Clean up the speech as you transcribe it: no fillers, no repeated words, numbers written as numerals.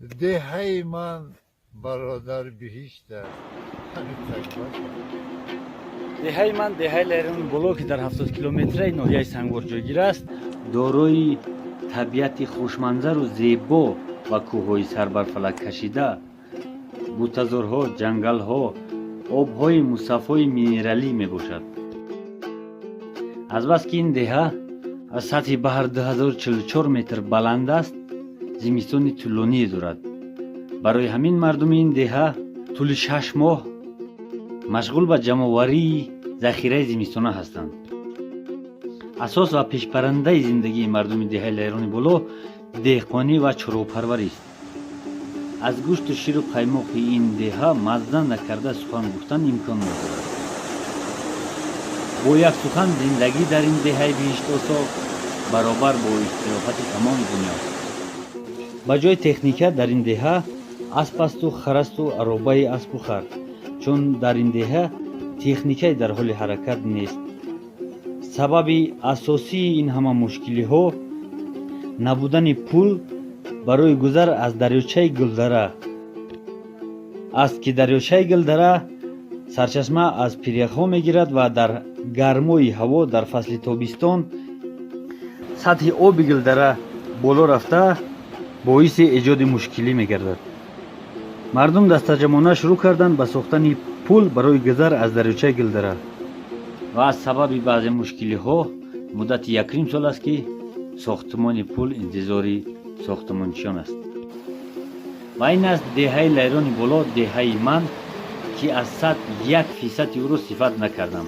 Деҳаи ман, бародар, биҳишт аст. Ҳамин так бошад. Деҳаи ман, деҳаи Лайрони Боло, ки дар 70 километраи ноҳияи Сангвор ҷойгир аст, дорои табиати хушманзару зебо ва кӯҳҳои сарбарфалак кашида, бутазорҳо, ҷангалҳо, обҳои мусаффои минералӣ мебошад. Азбаски ин деҳа аз сатҳи баҳр 2044 метр баланд аст, зимистони тӯлоние дорад. Барои ҳамин мардуми ин деҳа тӯли 6 моҳ машғул ба ҷамъоварии захираи зимистона ҳастанд. Асос ва пешбарандаи зиндагии мардуми деҳаи Лайрони Боло деҳқонӣ ва чорвопарварист. Аз гӯшту ширу қаймоқи ин деҳа мазза накарда сухан гуфтан имкон надорад. Бо як сухан, зиндагӣ дар ин деҳаи биҳиштосо баробар бо истироҳати тамоми дунё. Ба ҷои техника дар ин деҳа асп асту харасту аробаи аспу хар, чун дар ин деҳа техникае дар ҳоли ҳаракат нест. Сабаби асосии ин ҳама мушкилиҳо набудани пул барои гузар аз дарёчаи Гулдара аст, ки дарёчаи Гулдара сарчашма аз пиряхҳо мегирад ва дар гармои ҳаво, дар фасли тобистон, сатҳи оби Гулдара боло рафта, боиси эҷоди мушкилӣ мегардад. Мардум дастаҷамъона шурӯъ карданд ба сохтани пул барои гузар аз дарёчаи Гулдара ва аз сабаби баъзе мушкилиҳо муддати якним сол аст, ки сохтмони пул интизори сохтмончиён аст. Ва ин аст деҳаи Лайрони Боло, деҳаи ман, ки аз 101 фисади ӯро сифат накардам.